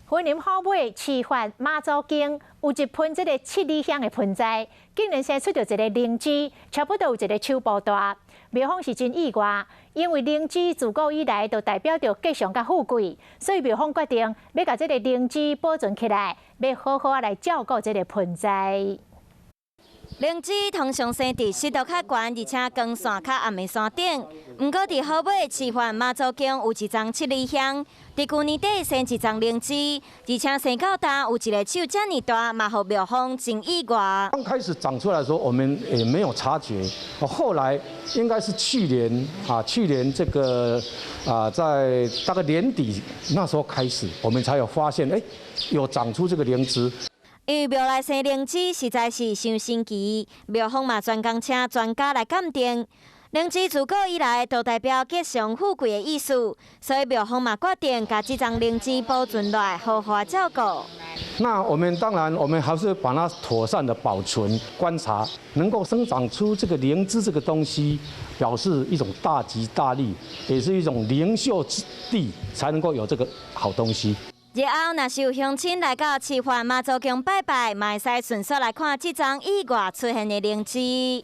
雲林虎尾市發媽祖宮有一盆這个七里香的盆栽，竟然生出著一个靈芝，差不多有一个手部大。廟方是真意外，因為靈芝自古以來就代表著吉祥佮富貴，所以廟方決定欲共這个靈芝保存起來，欲好好來照顧這个盆栽。靈芝通常生佇濕度較懸，而且光線較暗的山頂。毋過佇虎尾市發媽祖宮有一叢七里香，佇舊年底生一叢靈芝，而且生到今有一个手遮爾大，嘛予廟方真意外。剛開始長出來的時候，我們也沒有察覺。後來應該是去年啊，去年這個啊，在大概年底那時候開始，我們才有發現，哎，有長出這個靈芝。因為廟內生靈芝實在是傷神奇，廟方嘛專工請專家來鑑定。靈芝自古以來都代表吉祥富貴的意思，所以廟方嘛決定共這叢靈芝保存落來，好好照顧。那我們當然，我們還是把它妥善的保存、觀察，能夠生長出這個靈芝這個東西，表示一種大吉大利，也是一種靈秀之地，才能夠有這個好東西。日後若是有鄉親來到市發媽祖宮拜拜，嘛會使順縒來看這叢意外出現的靈芝。